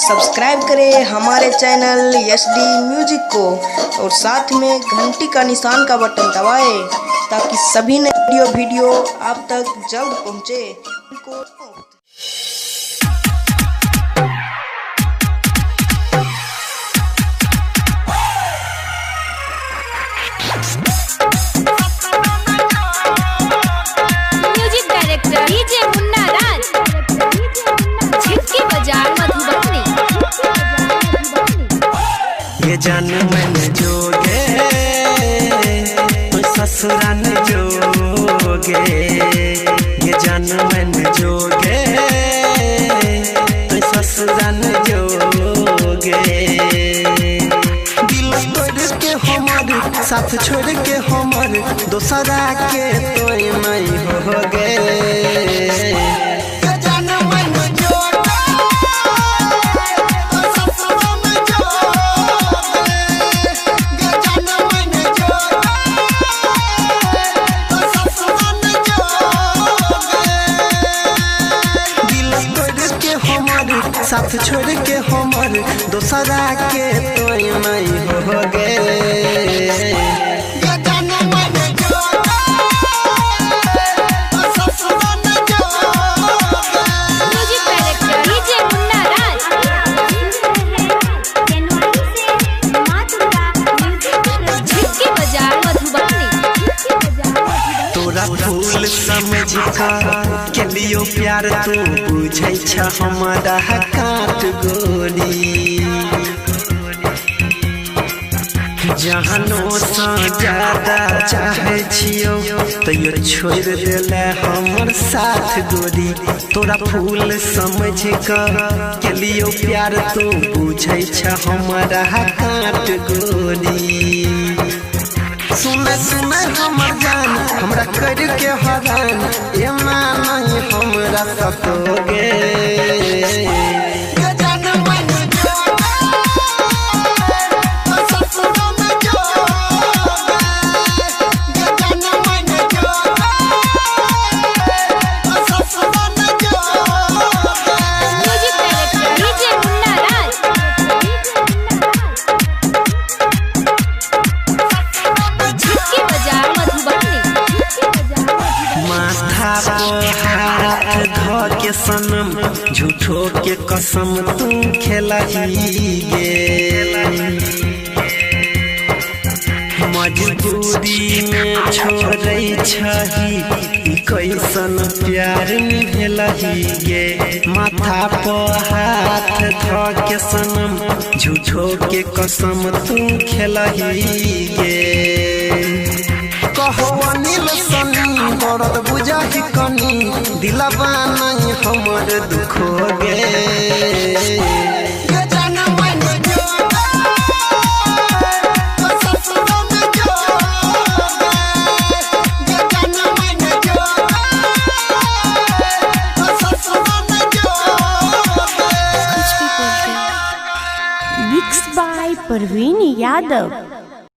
Subscribe करें हमारे channel SD music को और साथ में घंटी का निशान का बटन दबाएं ताकि सभी नए ऑडियो वीडियो आप तक जल्द पहुंचे। को music director DJ Munna Raj, Chhitki Bazar Madhubani. ये जान मन जोगे तो ससुरान जोगे, ये जान मन जोगे तो ससुरान जोगे। दिल तोड़ के हमार साथ छोड़ के हमार दोसरा के तो नहीं हो गए। साथ छोड़ के हमर दोसरा के तो नहीं हो गए। Music director DJ Munna Raj, Chhitki Bazar Madhubani. तोरा फूल समझ के लियो प्यार तू बुझै छ हमारा काट गोरी, जहनो सँ ज्यादा चाहे छियो तैयो छोड़ देले हमर साथ गोरी। तोरा फूल समझ के लियो प्यार तू बुझै छ हमारा काट गोरी। सुन सुन हमर जान हमरा कर के हरान, एना नहीं हमरा सतोगे। Music director DJ Munna Raj, Chhitki Bazar Madhubani. माथा पर हाथ ध के सनम झूठो के कसम तू खेलही गे, मजबूरी में छोड़ै छही ई कैसन प्यार निभेलही गे। माथा पर हाथ ध के सनम झूठो के कसम तू खेलही गे। कहो अनिल सनी दर्द बुझाही कनी, दिलवा नहीं हमर दुखो गे। Mix by Parveen Yadav.